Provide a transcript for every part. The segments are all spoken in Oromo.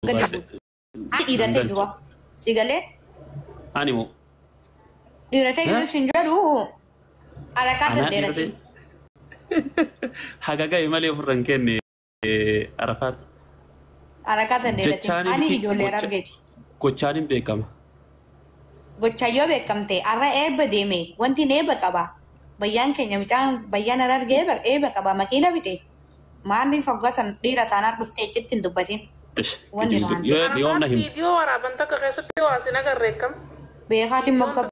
Gadi Baadhe. buusu. Ani dhiira ta'e dura. Si galee Ani moo? Dhiira ta'e Eh? sin jedhu arakaa Anaa dhiira dandeenyati. ta'e. Haga ga'e malee ofirra hin kenne Arafaat. Arakaa dandeenyati. Jechaan Ani miti ijoollee argeeti. gochaan hin beekama. Gochaa yoo beekamte har'a eebba deeme wanti eebba qaba. Bayyaan keenya mucaan bayyaan argee eebba qaba makiina bite. Maaliif hoggatan dhiira taanaan dhuftee achitti hin dubbatin. Tish, Wanni kijibdu. waan Yoo yoom na Arafat himte. viidiyoo waraaban takka keessatti waa sin agarre akkam. Beekaatiin Viidiyoon mogga takka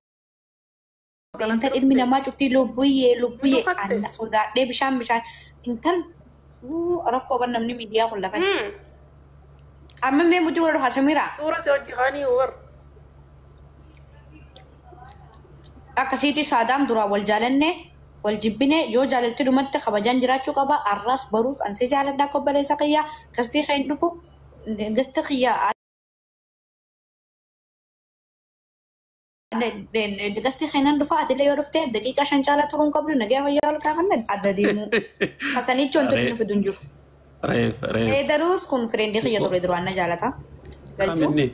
intal kanatti ilmi dhufte. namaa cuftii lubbuyyee lubbuyyee Dhufatte. anna sodaadhee bishaan bishaan intal rakkoo ban namni miidiyaa kun lafatti. Amma mee muti wal hasamiraa Suura si hojii kaanii war. Akkasiitti saadaam duraa wal jaalanne wal jibbine yoo jaalatti dhumatti kabajaan jiraachuu qaba. Arraas baruuf ansee jaaladhaa kobbaleessa qiyyaa gastii kan dhufu gasti qiyyaa gastii kanan dhufa atillee yoo dhufte daqiiqaa 5 caalaa turuun qabdu nagaya fayyaa ol kaafanne adda deemu. Hasanichi wanti Ree inni fidu hin jiru. Reef reef. Daruus kun fireendii kiyya ture duraan na jaalata. Galchuu Qaamni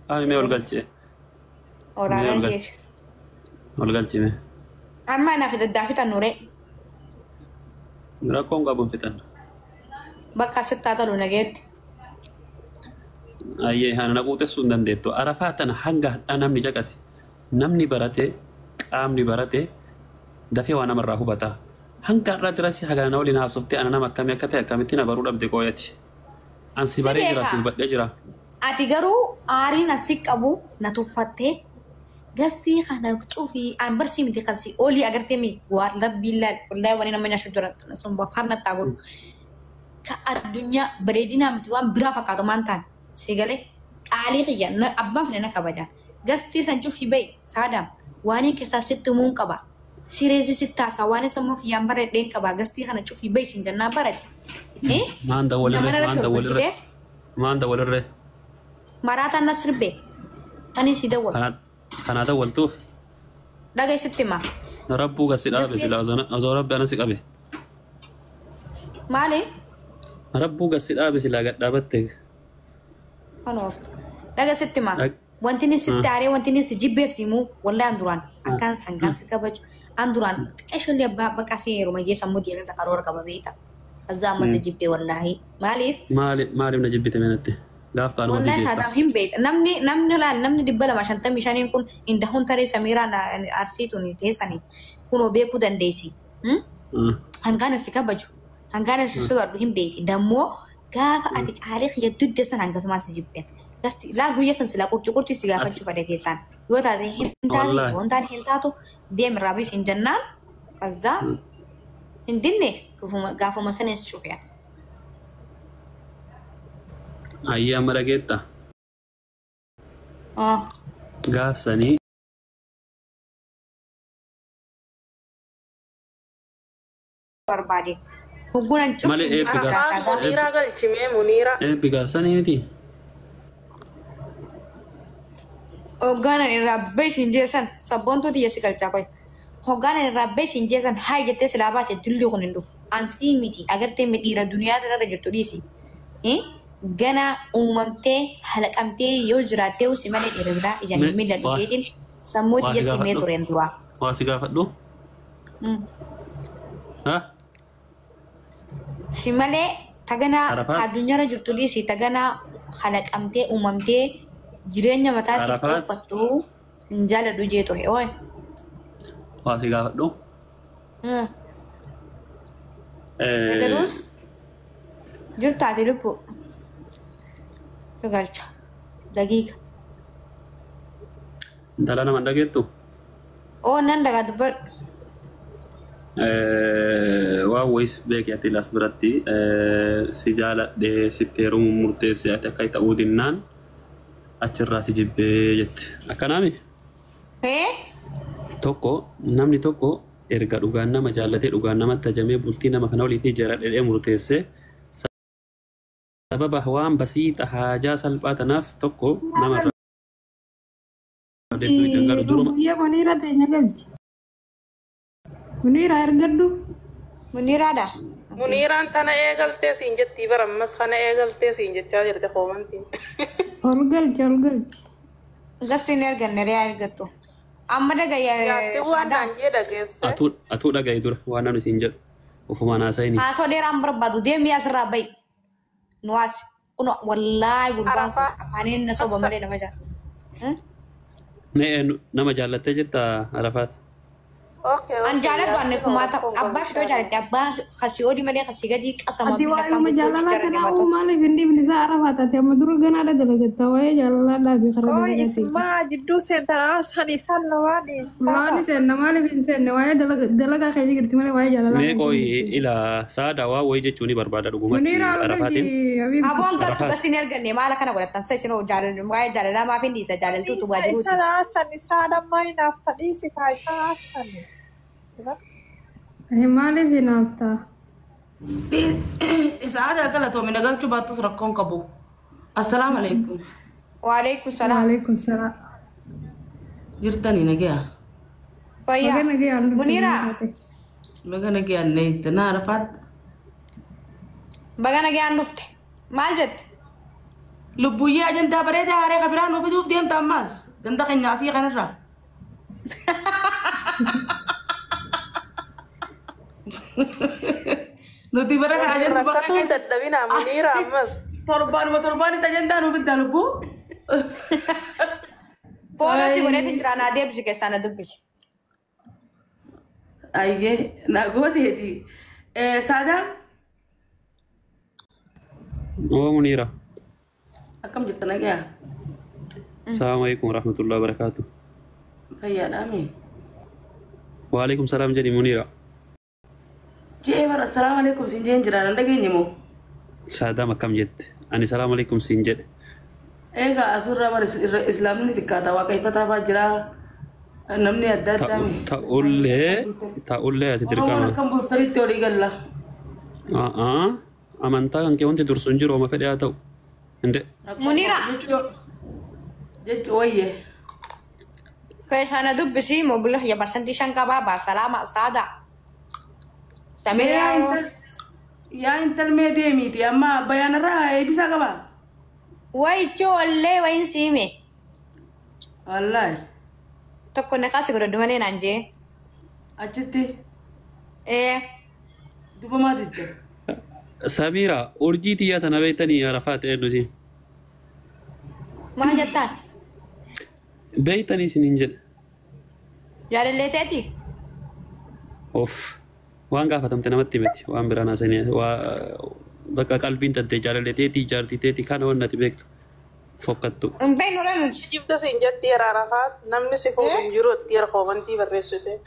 qaamni mee ol galchee. Mee waraana ol galche. geessu. Ol galchi mee. Amma anaaf daddaa fixan nuree Rakkoon qabu hin fixan. bakka asitti haa tolu nageetti. Ayyee hana na quuxessuu hin dandeettu. Arafaa tana hanga hadhaa namni caqasi. Namni barate qaamni barate dafee waa namarraa hubata. Hanga har'aa dirasi haga na waliin haasoftee ana nama akkamii akka ta'e akkamitti na baruu dhabde qooyati. An si Si baree jira si beekaa. hubadhee jira. Ati garuu aariin asi qabu na tuffattee gastii kana cufii an barsii miti kan si olii agartee mi waan rabbiin laal wallahi wani nama nyaashu dura sun farna taa godhu. Ka addunyaa bareedinaa miti waan biraa fakkaatu maan ta'an si galee qaalii kiyya abbaan fide na kabajaan. Gastii san cufii bahi saadaam waan hin keessaa sitti humuun qaba. Sireessi sitti haasaa waan sammuu kiyyaan bareedheen qaba gastii kana cufii bahi sin jennaan barati. Maan Nama dawwalirree maan irratti dawwalirree hojjetee maan dawwalirree maraataan na sirbe ani si dawwal. kanaa kanaa dawwaltuuf Dhageessitti himaa. rabbuu gasi dhaabe Gastii sila osoo rabbi ana si qabe. Maali? Rabbuu gasi dhaabe silaa gad dhaabatte. Kan ooftu. Dhageessitti himaa. Wanti inni sitti aaree wanti inni si jibbeef si himuu wallahi an duraan akkaan hangaan si kabaju an duraan xiqqeeshollee abbaa bakka si heeruma jee sammuu diinasa karoora qaba beekta. Kazzaa amma si jibbee wallahi. Maaliif? Maaliif maaliif na jibbite menatti? Gaaf kaanuma Wallahi biyyeessa. saadaam hin beekta. Namni namni laal namni 255 kun indahuun taree Samiiraan arsiituun teessanii kunoo beekuu dandeessi. Hangaan si kabaju hangaan si sodaadhu hin beekti. Dammoo gaafa ati qaalii kiyya dudde san hangasumaan si jibbeen. Gasti laal guyya san silaa qurxi qurxi si gaafachuu fedhe keessaan. Yoo taate hin taate Wallahi. yoo hin taane hin taatu deem irraa bisi hin jennaan kazzaa hin dinne gaafuma sana si cufee. Ayyee amma dhageetta. Gaaf sanii Barbaade. Hoggunan malee cufsi eebbi gaaf silaa Arafat saadaa. Muniiraa galchimee Muniira. eebbi gaaf sanii miti. Hoggaanan irraa beesin jeesan sabboontuu tiyya si galchaa qoy. Hoggaanan irraa beesin jeesan haa jettee silaa baate dilli kun hin dhufu. Ansii miti agartee mi dhiira duniyaa irra jirtu dhiisi. Gana uumamtee halaqamtee yoo jiraattee si malee dhiira biraa ijaan hin mil'adhu Waa jeetiin sammuu waa si tiyyatti himee gaafadhu. tureen duraa. Waa si gaafadhu. Ha? Si malee taganaa Arafaat. addunyaarra jirtu dhiisi taganaa halaqamtee uumamtee jireenya mataa siif Arafaat. tolfattu hin jaaladhu jee ture. Ooy. Waa si gaafadhu. Garuus jirtaati lubbu. Si galcha. Daqiiqa. Intala nama hin dhageettu. Oo nan dhagaa dubbadhu. Waan wayis beeki ati las biratti si jaaladhee sitti heerumuun murteesse ati akka ta'uu dinnaan achirraa si jibbee jette. Akkanaami Ee? tokko namni tokko erga dhugaan nama jaallatee dhugaan namatti ajamee bultii nama kana waliin ijaaradhee murteesse sababa waan basiixa haajaa salphaa tanaaf tokko nama irraa deebi'uu hin galu duruma Guyyaa Muniira teenya galchi. Muniira ergadhu. Muniiraadha. Muniiraan tana eegaltee siin jettii bara ammas kana eegaltee siin jechaa jirte koomantiin. Ol galchi ol galchi. Gastiin erganne ree argattu. Amma dhagaya Yaasii waan naan jee dhageesse. Atuu dhaga'i dura waan namni siin jedhu. Ofumaan haasa'ini. Haasoo dheeraan barbaadu deemii asirraa ba'i. Nuwaas kun wallaahi gurbaan kun afaaniin na soba malee nama jaala. Mee nama jaallattee jirta Arafaat? Okay. An jaaladhu anne kumaata abbaa fitoo jaaladhe abbaa kasii olii malee kasii gadii qasama Ati waa'ee jaalalaa kanaa uu maaliif hin dhiibne isaa Arafaa taate amma dura ganaadha dalagatta waa'ee jaalalaa dhaabii karaa Koi dalagatte. ismaa jidduu seentan san isaan lamaan Maali seenna maaliif hin seenne waa'ee dalagaa keessa jirti malee waa'ee jaalalaa. Mee qoyi ila saada waa wayii jechuu ni barbaada dhugumatti Muniira ol galchi Arafaatiin. Habiibti. Aboon galtu gastiin erganne maal akkana godhattan sa isin jaalal waa'ee jaalalaa maaf hin dhiisa jaalaltuu tubaa jiruuti. Isaan haasan isaan amma hinaaf tadhiisi kaa isaan haasan. Maaliif hinaaftaa? Saada galatoomina galchuu baattus rakkoon qabu. Assalaamu alaikum. Waalaikum salaam. Waalaikum salaam. Jirtanii nagaya. Fayyaa. Baga nagayaan dhufte. Muniira Baga nagayaan neeyte na Arafaat. baga nagayaan dhufte maal jette? Lubbuyyee ajandaa bareedaa haree kabiraa nu fiduuf deemta ammaas. Ganda keenya asii kanarraa. Nuti bara kana ajandaa bakka Rakkatuun dadhabinaa Muniira ammas. Torbaanuma torbaanitti ajandaa nu fiddaa lubbuu. Fooloo si godheetin jira naa deebisi keessaa na dubbisi. Ayyee na gooteeti. Saadaan Oo Muniira. akkam jirta nagayaa? Salaamu alaikum warahmatullahi wabarakaatuh. Fayyaadhaami. Waalaikum salaam jedhi Muniira. Jee bara assalaamu alaikum siin jeen jira nan dhageenye moo? Saadaam akkam jette? Ani salaamu alaikum siin jedhe. Egaa asirraa bara islaamni xiqqaata waaqeffataa fa'aa jira. Namni adda addaa mi? Ta'ullee ati Oromoon dirqama. akkam bultanitti olii galla. Amantaa kan kee wanti dursu hin jiru oma fedhe haa ta'u. Hinde. Muniira Jechu wayye. keessaa na dubbisi moobila ya parsantii 5 qabaa baa salaama saada. Samiraa Yaa intal mee deemiiti amma bayaanarraa eebbisaa qabaa? Wayi ijoollee wayin siime. Wallaahi. Tokko na kaasi godhadhu malee naan jee. Achitti Ee duba maa didde? Samiira urjii xiyyaa tana beektanii Arafaat eenyuti? Maal jettaan? Beektanii isiniin jedhe. Jaalallee teeti? Of waan gaafatamte namatti himeti waan biraan haasanii waa bakka qalbiin tantee jaalallee teetii jaartii teetii kana waan ati beektu fokkattu. Hin beeknu ree nuti. Jibda siin jetti yeroo Arafaat namni si fuudhu hin jiru itti yeroo koomantii barreessite.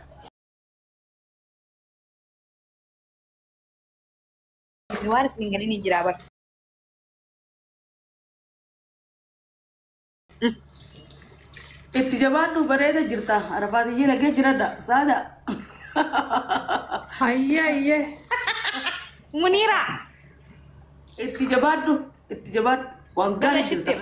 Waan isin hin galin hin jira bara. Itti jabaadhu bareeda jirta. Arafaatiyyee nagee jiradha. Saada. Hayyee hayyee. Muniira. Itti jabaadhu. Itti jabaadhu. Waan gaarii jirta.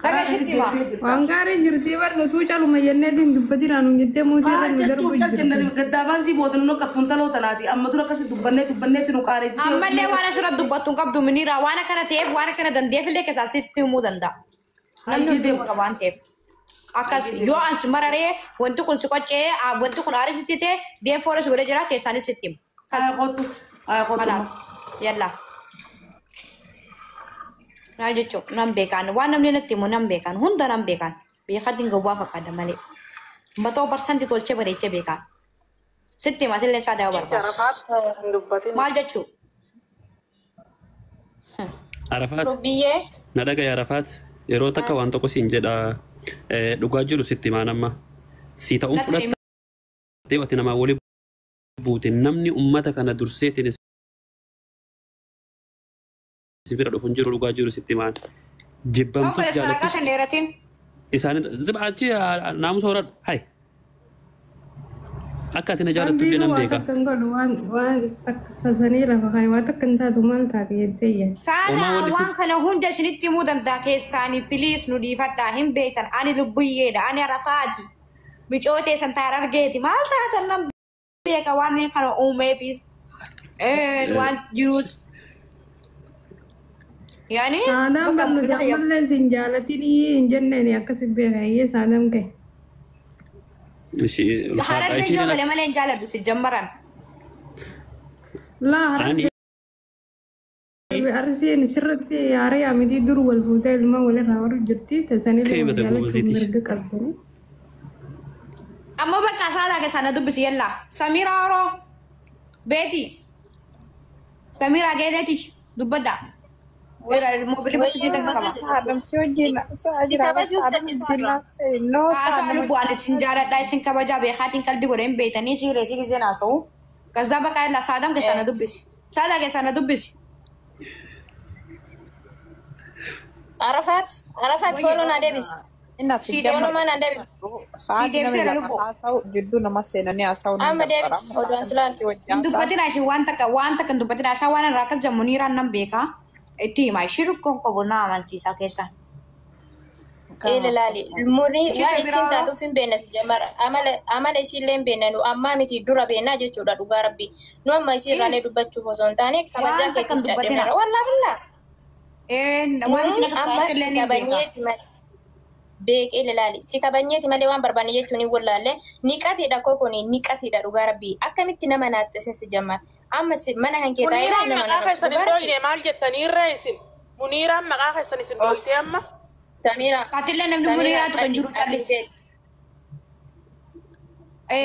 Dhaga shitti ma. Waan gaarii jirti bar nutuu caluma jennee hin dubbatinaa nuun jettee mootii irra Maal nu darbu jechuuf jirti. calqinna gaddaafaan sii booda nu qaxxuun taloo tanaati. Amma dura akkasi dubbannee dubbanneetti nu qaareessitee. Ammallee waan asirra dubbattu hin qabdu Muniira waan akkana ta'eef waan akkana dandeef illee keessaa sitti himuu danda'a. Namni hunduu qaba waan ta'eef. Akkas yoo ansi mararee wanti kun si qoccee wanti kun aarii sitti ta'e deem foora si godhee jira keessaanis sitti hima. Haa kottu. Haa kottu. Kalaas yalla. Maal jechuun nan beekaan waan namni natti himu nan beekaan hunda nan beekaan beekatti hin gowwaa fakkaata malee. Batoo parsantii tolchee bareechee beekaan. Sitti himatillee isaa daa'u barbaada. Arafaat hin dubbatin. Maal jechuu? Arafaat Lubbiyyee. na dhagaye Arafaat yeroo takka waan tokko siin jedha dhugaa jiru sitti himaan amma si ta'uun Natti himi. fudhattee ati namaa wali buute namni ummata kana durseetiin si bira dhufu hin jiru dhugaa jiru sitti himaan. Jibbamtus Obboleessa waraqaa jaalattus kan dheeratiin. isaanii zib achi naamusa horadhu hay akka ati na jaalattu illee Hambiin nan waa beeka. takka hin godhu waan waan takka sasanii lafa kaa'e waa takka hin taatu maal taate jettee iyya. Saada Homaa wanni waan kana hunda isinitti himuu danda'a keessaanii piliis nu dhiifadhaa hin beektan ani lubbuyyeedha ani arafaati bicootee san taar argeeti maal taatan nan beeka waan kana uumeefis. Waan jiruus. Yaani Saadaan bakka barnu mucaa ammallee isin jaalatinii hin jenneen akkas beeka iyyee saadaan ka'e. Ishii ulfaadha. Harargee Ishiin yoo malee malee hin jaaladhu si jammaran. Laa ani harargee arsiin sirriitti yaaree miti dur wal fuutee ilma walirraa horu jirti tasanillee Ta'e wal bada jaalachuuf gobaziitish. mirga qabdanii. Amma bakka saadaa keessaa na dubbisi yallaa. Samiira Horoo Beeti. Samiira Geeleeti dubbadda. Mobilii basuutii takka qaba. Saadamsi wajjin sa'a Si jira kabajuuf saadamsi callisuurra. noo Haasaa saadama lubbu ani isin jaaladha isin kabajaa beekaatiin qaldi godhe hin beeytanii siiree si giseen haasa'u. Kazaa bakka yallaa saadam keessaa na dubbisi. Saadaa keessaa na dubbisi. Arafaat Arafaat fooloo naa deebisi. Inna si Si Fooloo maa naa deebisi. sa'aatii deebisee nama lama lubbu. haasa'u jidduu nama seenanii haasa'u ni Amma dabbara. deebisi oduun silaal. Hin dubbatina isheen waan takka waan takka hin dubbatina isaa waan irraa akkas jedhamu niiraan nan beekaa. Itti hima ishee rukkoon qabu na amansiisaa keessa. Eela laali. Murii Ishee waan Samiraa isin Horoo. taatuuf hin beekna si jammara. Amala amala isiillee hin beekna nu ammaa miti dura beeknaa jechuudha dhugaa rabbi. Nu amma isiirraalee dubbachuuf osoo hin taane kabajaa Waan takka hin keetiif dubbatina. cadheera. Wallaa billaa. Waan isin Nuyi akkas amma taate si illee ni beekaa. kabanyeeti malee. Beekee ilaali. Si kabanyeeti malee waan barbaanne jechuun hin wallaalle. Niqatiidha koo kuni niqatiidha dhugaa rabbii. Akkamitti nama naaxxisin si jammar. Amma si mana kan kee taa'ee Muniiraan nama maqaa narrabsu keessan hin dhugaa rabbii. dhooyne maal jettanii irra isin? Muniiraan maqaa keessan isin dhooyte amma? Samiira. Kaatillee namni Samiira muniiraatu kan jiru callis callisi. beek.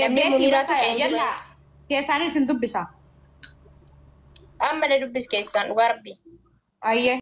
Namni Beetii muniiraatu bakka kan jiru. yallaa keessaanis hin dubbisa. Amma na dubbis keessaan dhugaa rabbii. Ayyee.